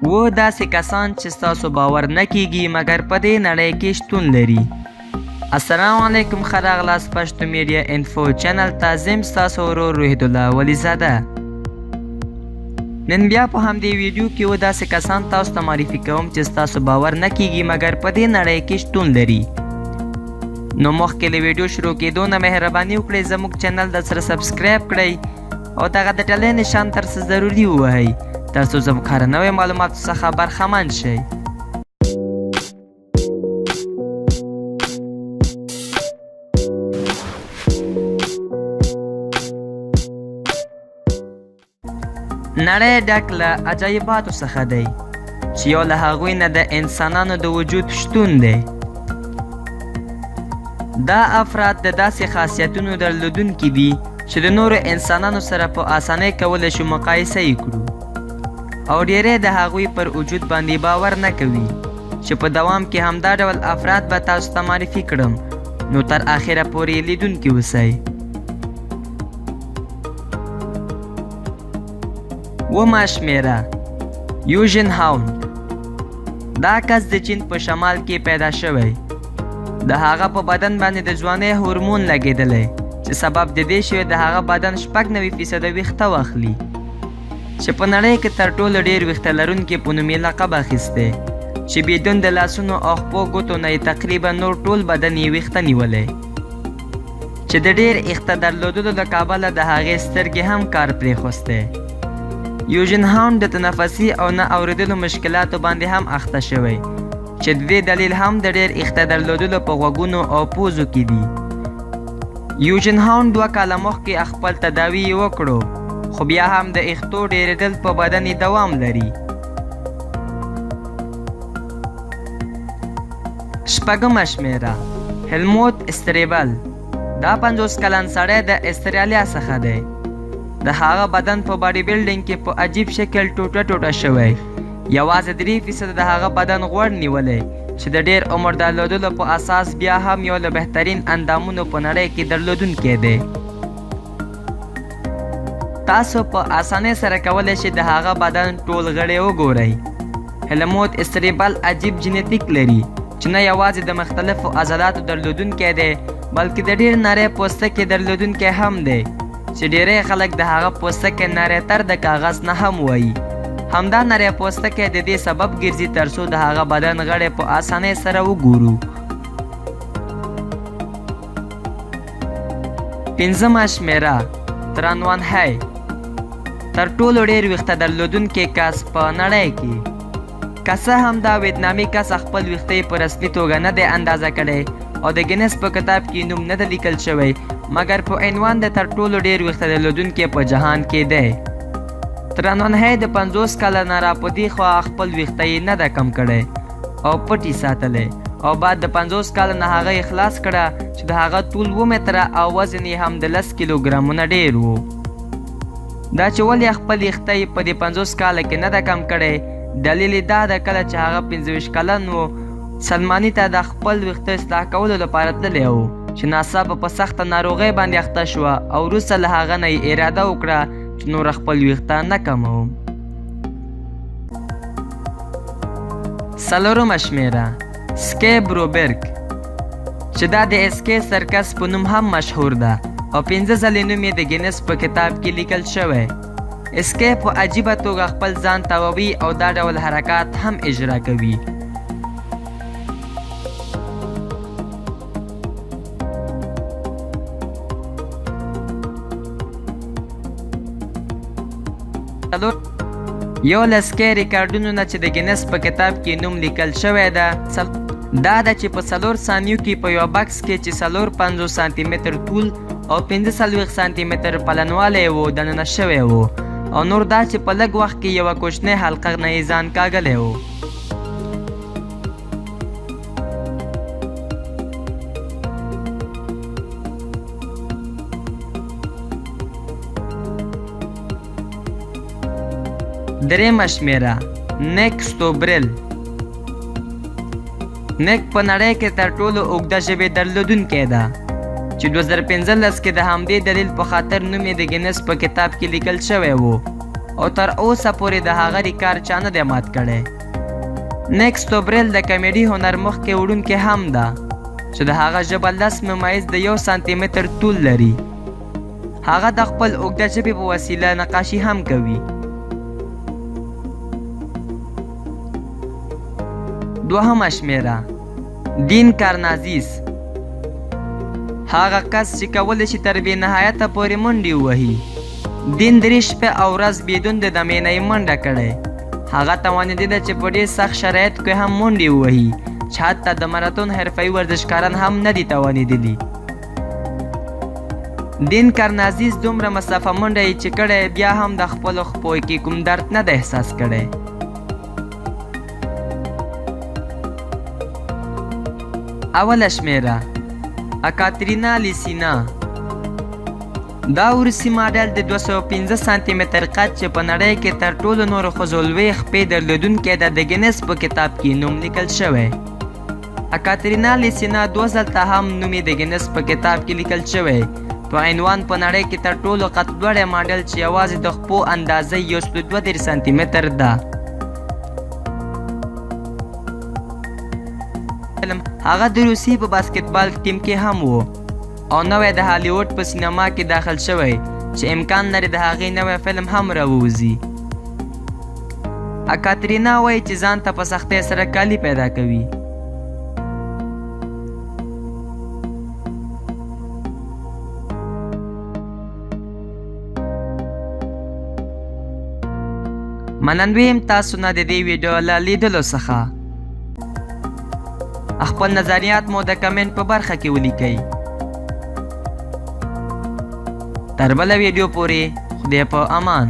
اووه داسې کسان چې ستاسو باور نه کیږي مګر په دې نړۍ کې شتون لري. السلام علیکم، ښه راغلاست پښتو میډیا انفو چینل ته. زه یم ستاسو ورور روحیدالله ولیزاده. نن بیا په همدې ویډیو کې اووه داسې کسان تاسو ته معرفي کوم چې ستاسو باور نه کیږي مګر په دې نړۍ کې شتون لري. نو مخکې له ویډیو شروع کېدو نه مهرباني وکړئ، زموږ چینل د سره subscribe کړئ او دغه د ټلې نشان تر څه ضروري ووهئ ترڅو زموږ هر نوې معلوماتو څخه برخمن شئ. نړۍ ډک له عجایباتو څخه دی چې یو له هغوی نه د انسانانو د وجود شتون دی. دا افراد د داسې خاصیتونو درلودونکي دي چې د نورو انسانانو سره په اسانۍ کولی شو مقایسه یې کړو، او ډیری د هغوی پر وجود باندې باور نه کوي، چې په دوام کې همدا ډول افراد به تاسو ته معرفي کړم، نو تر اخره پورې لیدونکي اوسئ. اوومه شمېره، یوژن هاوند. دا کس د چین په شمال کې پیدا شوی. د هغه په بدن باندې د ځوانۍ هورمون لګېدلی چې سبب د دې شوی د هغه بدن 96% ویښته واخلي، چې په نړۍ کې تر ټولو ډېر ویښته لرونکي په نوم یې لقب اخیستی، چې بدون د لاسونو او خپو ګوتو نه یې تقریبا نور ټول بدن یې ویښته نیولی، چې د ډېر اخته درلودلو له کبله د هغې سترګې هم کار پرېښوستی. یوژن هاوند د تنفسي او نه اورېدلو مشکلاتو باندې هم اخته شوی، چې د دې دلیل هم د ډېر اخته درلودلو په غوږونو او پوزو کې دي. یوژن هاوند 2 کاله مخکې خپل تداوي یې وکړو، خو بیا هم د اختو ډېرېدل په بدن یې دوام لري. شپږمه شمېره، هلموت استریبل. دا 50 کلن سړی د استرالیا څخه دی. د هغه بدن په body building کې په عجیب شکل ټوټه ټوټه شوی. یوازې 3% د هغه بدن غوړ نیولی، چې د ډېر عمر درلودلو په اساس بیا هم یو له بهترین اندامونو په نړۍ کې درلودونکی دی. تاسو په اسانۍ سره کولی شئ د هغه بدن ټول غړي وګورئ. هلموت استریبل عجیب جنتیک لري چې نه یوازې د مختلفو عضلاتو درلودونکی دی، بلکې د ډېر نری پوستکي درلودونکی هم دی، چې ډیری خلک د هغه پوستکی نری تر د کاغذ نه هم وایي. همدا نری پوستکی د دې سبب ګرځي ترڅو د هغه بدن غړی په اسانۍ سره وګورو. پنځمه شمېره، ترانوان هی، تر ټولو ډېر ویښته درلودونکی کس په نړۍ کې. که څه هم دا ویتنامي کس خپل ویښته یې په رسمي توګه نه دی اندازه کړی او د ګینس په کتاب کې نوم نه دی لیکل شوی، مګر په عنوان د تر ټولو ډېر ویښته درلودونکی په جهان کې دی. ترانوان هی د 50 کاله نه را په دې خوا خپل ویښته یې نه ده کم کړی او پټ یې ساتلی، او بعد د 50 کاله نه هغه یې خلاص کړه چې د هغه طول 7 متره او وزن یې هم د 10 کیلوګرامونه ډېر و. دا چې ولې خپل ویښته یې په دې 50 کاله کې نه ده کم کړی، دلیل یې دا ده، کله چې هغه 25 کلن و، سلماني ته د خپل ویښته اصلاح کولو لپاره تللی و، چې ناڅاپه په سخته ناروغۍ باندې اخته شوه، او وروسته له هغه نه یې اراده وکړه چې نوره خپل ویښته نه کموم. څلورمه شمېره، سکي بروبرګ، چې دا د اسکي سرکس په نوم هم مشهور ده او پنځه ځلې نوم یې د ګینس په کتاب کې لیکل شوی. اسکي په عجیبه توګه خپل ځان تاووي او دا ډول حرکات هم اجرا کوي. څلور یو له سکي ریکارډونو نه چې د ګینس په کتاب کې نوم لیکل شوی ده، دا ده چې په 4 ثانیو کې په یوه بکس کې چې 54 سانتي متر طول او 45 سانتي متر پلنوالی و دننه شوی و، او نور دا چې په لږ وخت کې یوه کوچنۍ حلقه نه یې ځان کاږلی و. درېیمه شمېره، نیک ستوبرل. نیک په نړۍ کې تر ټولو اوږده ژبې درلودونکی ده، چې 2015 کې د همدې دلیل په خاطر نوم یې د ګینس په کتاب کې لیکل شوی و. او تر اوسه پورې د هغه ریکارډ چا نه دی مات کړی. نیک ستوبریل د کمیډي هنر مخکې وړونکې هم ده چې د هغه ژبه 10.1 سانتي متر طول لري. هغه د خپل اوږده ژبې په وسیله نقاشي هم کوي. دوهمه شمیره دین کارنازیس، هغه کس چې کولی شي تر بې نهایته پورې منډې ووهي. دین درې شپې او ورځ بدون د دمې نه یې منډه کړې. هغه توانېدلی چې په ډېر سخت شرایط کې هم منډې ووهي چې حتی د ماراتون حرفوي ورزشکاران هم نه دي توانېدلي. دین کرنازیز دومره مسافه منډه یې چې کړی بیا هم د خپلو خپو کې کوم درد نه دی احساس کړی. اوله شمیره اکاترینا لیسینا، دا روسي ماډل د 205 سانتي متر قد چې په نړۍ کې تر ټولو نورو ښځو لوی خپې درلودونکی ده د ګینس په کتاب کې نوم لیکل شوی. اکاترینا لیسینا دوه ځلته هم نوم یې د ګینس په کتاب کې لیکل شوی په عنوان په نړۍ کې تر ټولو قد لوړی ماډل چې یوازې د خپو اندازه یې 132 سانتي متر ده. هغه د روسیې په باسکټبال ټیم کې هم و او نوی د هالیوډ په سینما کې داخل شوی چې امکان لري د هغې نوی فلم هم راووځي. اکاترینا وایي چې ځان ته په سختۍ سره کالي پیدا کوي. منندوی یم تاسو نه د دې ویډیو له لیدلو څخه. خپل نظریات مو د کمنټ په برخه کې ولیکئ. تر بله ویډیو پورې خدای په امان.